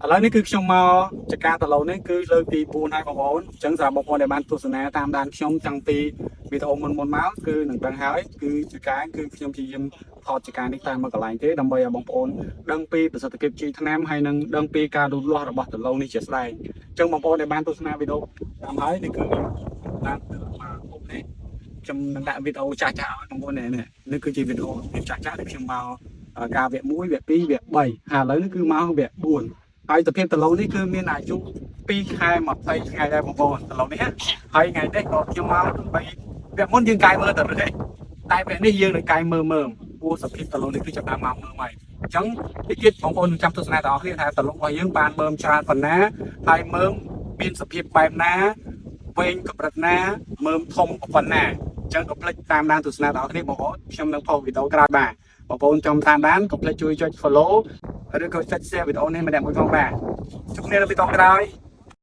ឥឡូវនេះគឺខ្ញុំមកចការតឡូនេះគឺលើកទី4ហើយបងប្អូនអញ្ចឹងសម្រាប់បងប្អូនដែលបានទស្សនាតាមដានខ្ញុំតាំងពីវីដេអូមុនមុនមកគឺនឹងដឹងហើយគឺចការគឺខ្ញុំព្យាយាមថតចការនេះតាមមួយកន្លែងទេដើម្បីឲ្យបងប្អូនដឹងពីប្រសិទ្ធភាពជីថ្នាំហើយនិងដឹងពីការលូតលាស់របស់តឡូនេះជាស្ដែងអញ្ចឹងបងប្អូនដែលបានទស្សនាវីដេអូតាមហើយនេះគឺតាមទើបមកពុកនេះខ្ញុំនឹងដាក់វីដេអូចាស់ចាស់ឲ្យបងប្អូននេះនេះគឺជាវីដេអូចាស់ចាស់ដែលខ្ញុំមកការវគ្គ1វគ្គ2វគ្គ3ហើយឥឡូវនេះគឺមកវគ្គ4ហើយសភាពដឡូនេះគឺមានអាយុ2ខែ20ថ្ងៃដែរបងប្អូនដឡូនេះណាហើយថ្ងៃនេះក៏ខ្ញុំមកដើម្បីវគ្គមុនយើងកាយមើលទៅរឹសតែវគ្គនេះយើងនឹងកាយមើលមើលព្រោះសភាពដឡូនេះគឺចាប់ដើមមកមើលហើយអញ្ចឹងតិចទៀតបងប្អូននឹងចាំទស្សនាទាំងអស់គ្នាថាដឡូរបស់យើងបានមើមច្រើនប៉ុណ្ណាហើយមើមមានសភាពបែបណាវែងកម្រិតណាមើមធំប៉ុណ្ណាអញ្ចឹងកុំភ្លេចតាមដានទស្សនាទាំងអស់គ្នាបងប្អូនខ្ញុំនឹងផុសវីដេអូក្រោយបាទបងប្អូនចង់តាមដានកុំភ្លេចជួយចុច follow ឬក៏ចុច share វីដេអូនេះម្នាក់មួយផងបាទជួបគ្នានៅវីដេអូក្រោយ។